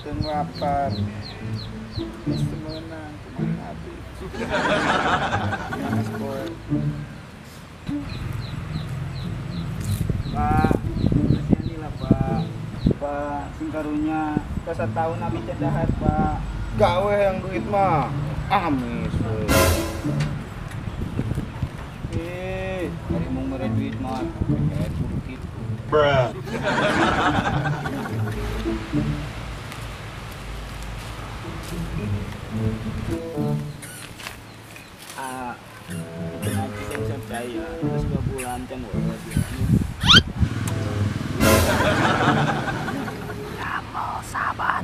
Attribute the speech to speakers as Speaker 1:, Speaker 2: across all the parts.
Speaker 1: Teu lapar. Geus teu meunang kumaha abdi. Mas boy. Pak, kasihanilah Pak. Pak, sing karunya tos satahun abi can dahar Pak.
Speaker 2: Gawe yang duit mah. Amis we.
Speaker 1: Ari mung mere duit mah kayak kudu kitu.
Speaker 2: Bruh.
Speaker 1: Ah, itu nanti saya bisa percaya. Terus 2 bulan can boleh. Damel sahabat.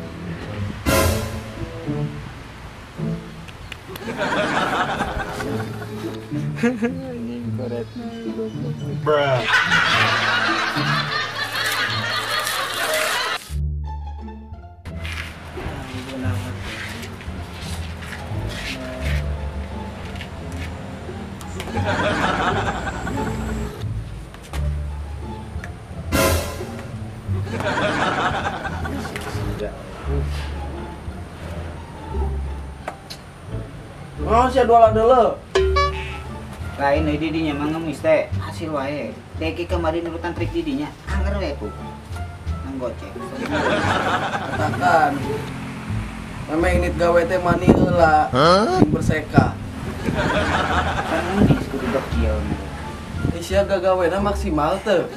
Speaker 1: Anjing koretna goblok.
Speaker 2: Bruh.
Speaker 3: Naon sia dua ladele?
Speaker 1: Lain euy didinya mah ngemis teh hasil wae. Deki kemarin nurutan trik didinya anger we ku. Nang goceng.
Speaker 3: Katakan. Meme init gawe teh mani heula. Sing berseka.
Speaker 1: Kan ngemis kudu dokil.
Speaker 3: Sia gagawena maksimal teu.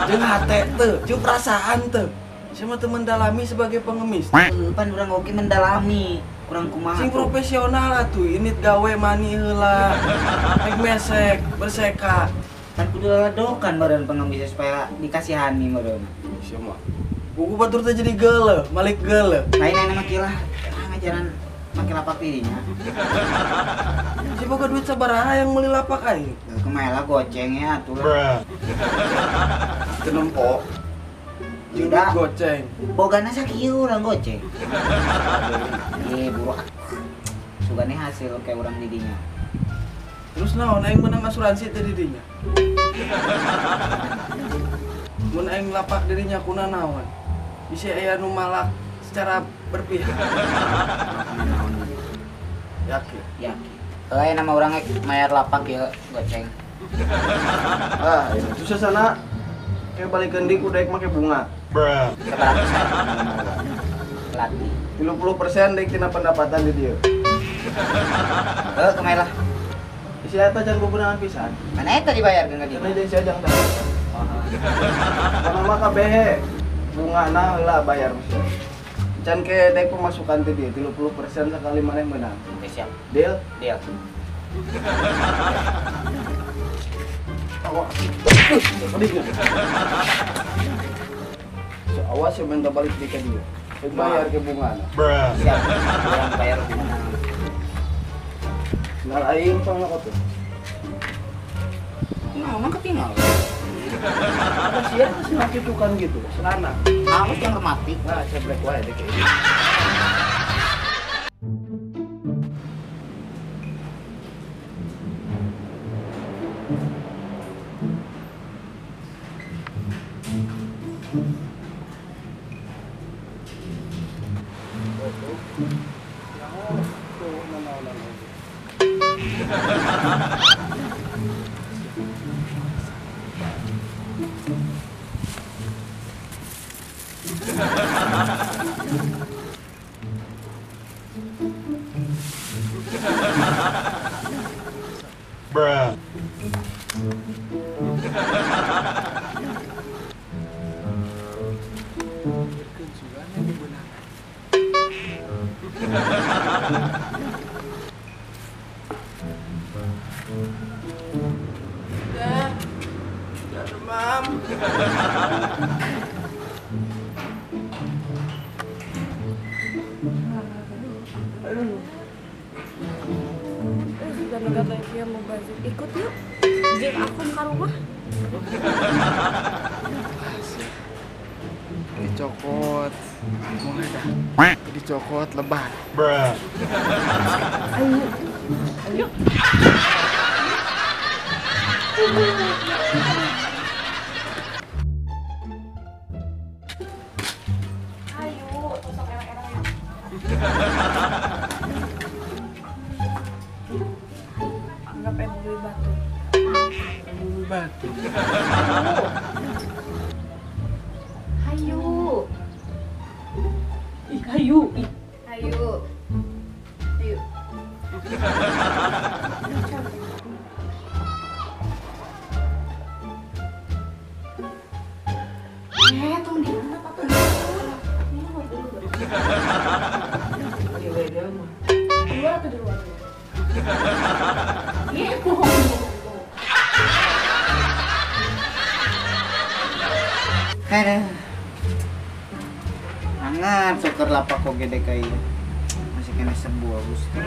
Speaker 3: Jeung hate teu, jeung perasaan teu. Sia mah teu mendalami sebagai pengemis.
Speaker 1: Pan urang oge mendalami. Kurang kumaha.
Speaker 3: Sing profesional atuh init gawe mani heula. Rek mesek, berseka.
Speaker 1: Kan kudu laladokan meureun pengemis supaya dikasihani meureun.
Speaker 3: Sia mah. Buku batur teh jadi geuleuh, malik geuleuh.
Speaker 1: Lain aya mah kieu lah, ngajaran make lapak dirinya.
Speaker 3: Si boga duit sabaraha yang meuli lapak aing?
Speaker 1: Kumaha lah goceng ya atuh lah.
Speaker 3: Teu nempo. Jeung duit goceng.
Speaker 1: Bogana sakieu urang goceng. Ih, buruh. Sugane hasil kayak urang didinya.
Speaker 3: Terus naon aing menang asuransi teh didinya? Mun aing lapak dirinya kuna naon? Bisi aya nu malak secara berpihak. Yakin?
Speaker 1: Yakin. Euy nama urang mayar lapak ieu goceng.
Speaker 3: Ah, itu susah sana. Kayak balik deui kudu daek make bunga.
Speaker 2: Bruh.
Speaker 1: Sabaraha persen? Latih.
Speaker 3: 30% deui tina pendapatan di dieu.
Speaker 1: Heuh, kumaha lah.
Speaker 3: Isi eta jangan bebenangan pisan.
Speaker 1: Mana eta dibayarkeun ka dieu?
Speaker 3: Karena jadi sia jangan teh. Kana mah kabeh bungana heula bayar sia. Can ke dek pemasukan teh dieu 30% sekali maneh meunang.
Speaker 1: Oke, siap.
Speaker 3: Deal?
Speaker 1: Deal.
Speaker 3: Awas. So, awas ya minta balik di ka dieu. Bayar ke bungana.
Speaker 2: Bruh.
Speaker 1: Siap. Urang bayar bunga.
Speaker 3: Ngal aing tong ka tuh.
Speaker 1: Nah, emang ketinggal.
Speaker 3: Apa sih ya terus ngakitukan gitu, celana.
Speaker 1: Awas yang mati.
Speaker 3: Nah, saya black wae deh kayak.
Speaker 2: Bruh.
Speaker 3: Udah demam. Aduh.
Speaker 4: Gagal lagi mau baju. Ikut yuk. Jeung aku ke rumah.
Speaker 3: Dicokot. Mau ada. Dicokot lebar.
Speaker 2: Bruh.
Speaker 4: Ayo. Ayo. Ayo, tusuk enak. Anggap bulu batu.
Speaker 3: Bulu batu.
Speaker 4: Hayu.
Speaker 5: Ih, hayu. Ih.
Speaker 4: Hayu. Hayu. Tong di mana apa tuh? Ini mau dulu. Dua atau dua? Iya, bohong.
Speaker 1: Aduh. Angan syukur lapak oge DKI. Masih kena sebuah Gusti.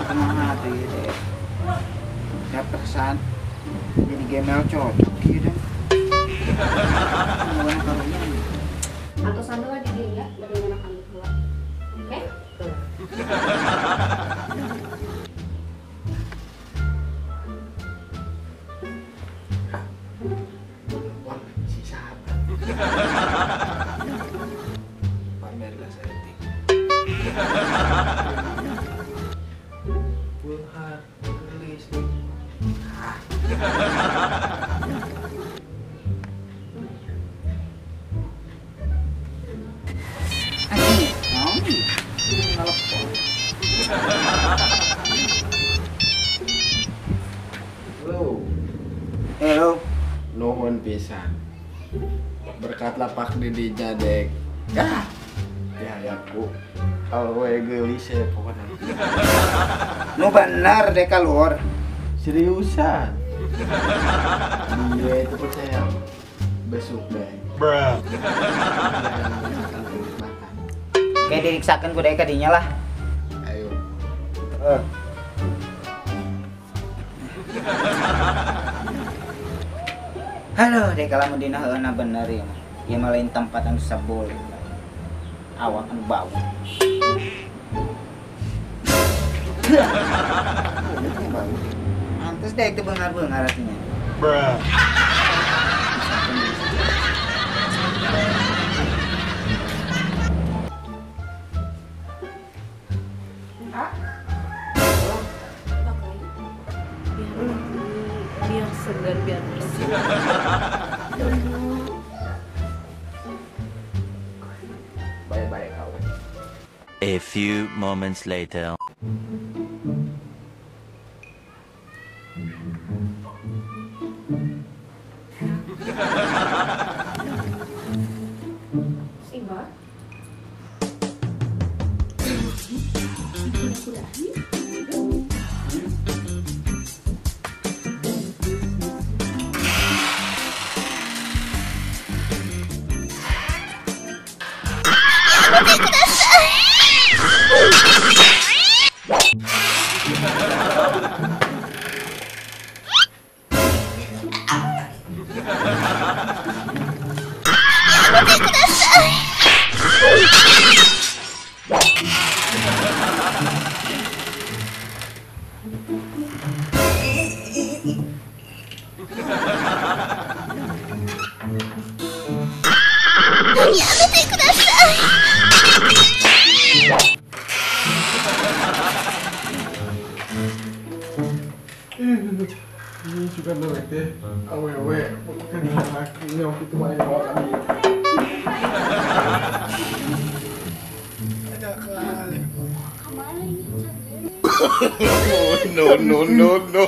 Speaker 1: Kumaha tuh ieu teh. Ya perasaan jadi gemel cocok ieu deh.
Speaker 4: Atau sandal di dia ya, bagaimana kamu keluar? Oke?
Speaker 3: Wah, si sahabat. Pamer lah saya tik. Bulhar, gelis. Halo.
Speaker 1: Halo.
Speaker 3: Nuhun pisan. Berkat lapak didinya dek. Ah. Ya aku. Awe geulis ya pokoknya.
Speaker 1: Nu bener dek keluar.
Speaker 3: Seriusan. Dia itu percaya. Besok deh.
Speaker 2: Bruh.
Speaker 1: Kayak diriksakan ku dek kadinya lah.
Speaker 3: Ayo.
Speaker 1: Aduh, dek kalau dina heuna bener ya. Ya mah lain tempat anu sebul. Awak anu bau. Antes dek itu bengar-bengar artinya.
Speaker 2: Bruh.
Speaker 4: Biar segar, biar bersih.
Speaker 3: Bye-bye kau.
Speaker 6: A few moments later.
Speaker 4: Simba.
Speaker 3: Ini juga melek deh, awewe, bukan laki nyok itu mah bawa kami. Ada kali.
Speaker 2: No no no no.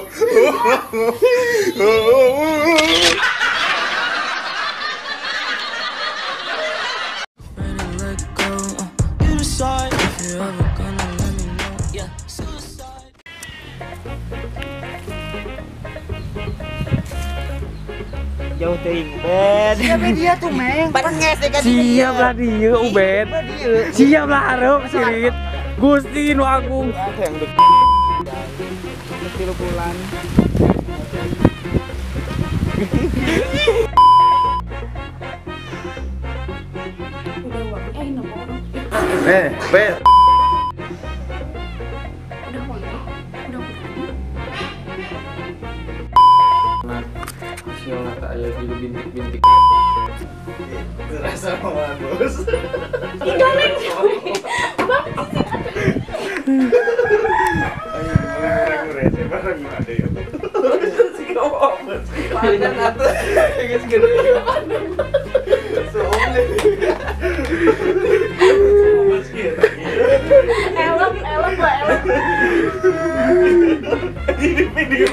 Speaker 1: Jauh teuing Ubed. Siapa dia tuh, Meng? Parenges deh kan.
Speaker 5: Siap lah dia, Ubed. Siap lah hareup sirit. Gusti nu agung.
Speaker 1: 3 bulan.
Speaker 4: Udah wangi,
Speaker 3: Bet.
Speaker 4: Udah wangi, udah wangi.
Speaker 3: Nah, hasilnya tak ada bintik-bintik. Terasa bagus.
Speaker 4: Digoreng. Bang,
Speaker 3: panen atuh geus gede.
Speaker 4: Elok, elok, elok.
Speaker 2: Ini video.